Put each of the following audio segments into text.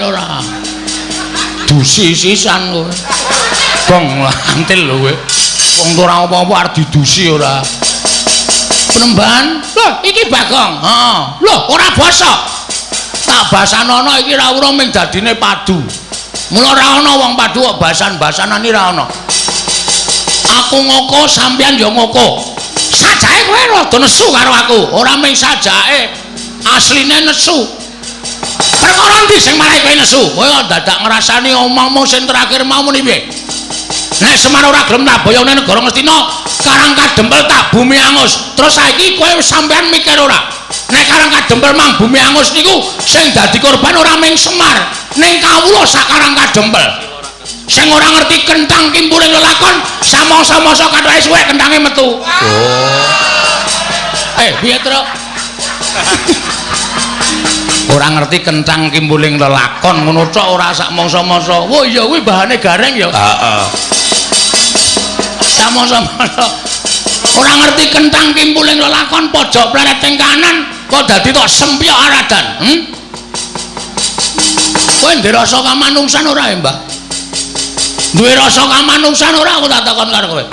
Ora. Dusi sisan kowe. Gong antil lho kowe. Wong ora apa-apa arep didusi ora. Penemban, lho iki Bagong. Heeh. Lho ora basa. Tak basanono iki ora urung ming dadine padu. Mula ora ana wong padu kok basan-basanan iki ora ana. Aku ngoko sampeyan ya ngoko. Sajake kowe rada nesu karo aku. Ora ming sajake, asline nesu. Perkara endi sing marai kowe nesu? Kowe kok dadak ngrasani omongmu sing terakhir mau muni piye? Nek Semar ora gelem tak boyone negara Ngastina, Karang Kadempel tak bumi angus. Terus saiki kowe sampeyan mikir ora? Nek Karang Kadempel mang bumi angus niku sing dadi korban ora ming Semar, ning kawula sak Karang Kadempel. Sing ora ngerti kentang kimpuling lelakon, samangsa-mangsa kathoke suwek kentange metu. Oh. Piye, Truk? Ora ngerti kentang kimpuling lelakon ngono tok ora sak mangsa-mangsa. Wah iya kuwi bahane gareng ya. Heeh. Samangsa-mangsa. Ora ngerti kentang kimpuling lelakon pojok pleret ing kanan kok dadi tok sempyok aradan. Kowe ndek rasa kamanungsan ora ya, Mbah? Duwe rasa kamanungsan ora aku tak takon karo kowe.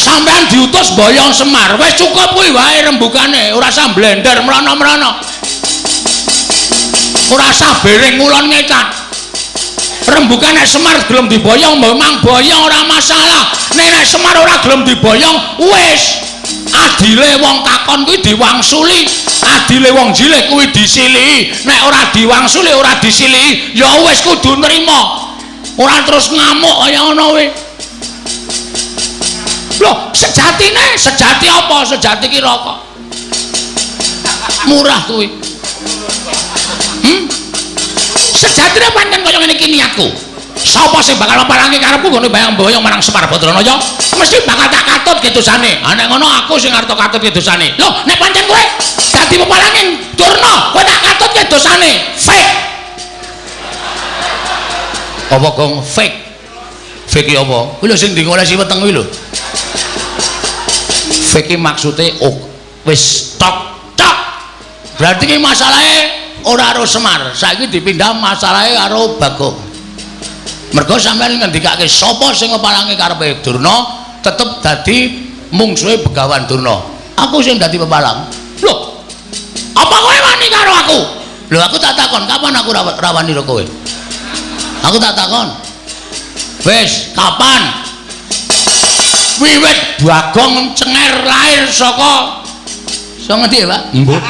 Sampeyan diutus boyong Semar, wis cukup kuwi wae rembugane, ora usah blender mrana-mrana. Ora usah bering ngulon ngetan. Rembugan nek Semar gelem diboyong, memang boyong ora masalah. Nek nek Semar ora gelem diboyong, wis. Adile wong takon kuwi diwangsuli, adile wong jilih kuwi disilihi. Nek ora diwangsuli, ora disilihi, ya wis kudu nrima. Ora terus ngamuk kaya ngono kuwi. Loh, sejatine, sejati apa? Sejati ki rokok. Murah kuwi. Sejatine pancen kaya ngene iki niatku. Sapa sing bakal maparangi karepku nggone bayang-boyong marang Semar Badranaya, mesti bakal tak katut kedosane. Ha nek ngono aku sing arep katut kedosane. Loh, nek pancen kowe dadi pepalange Durna, kowe tak katut kedosane. Fake. Apa gong fake? Fake ki apa? Kuwi lho sing diolesi weteng kuwi lho. Fake ki maksude oh, wis tok tok. Berarti ki masalahe ora karo Semar, saiki dipindah masalahe karo Bagong. Mergo sampeyan ngendikake sapa sing ngepalangi karepe Durna tetep dadi mungsuhe Begawan Durna. Aku sing dadi pepalang. Lho, apa kowe wani karo aku? Lho aku tak takon, kapan aku rawani karo kowe? Aku tak takon. Wis, kapan? Wiwit Bagong cenger lahir saka saka ngendi ya, Pak? Mbuh.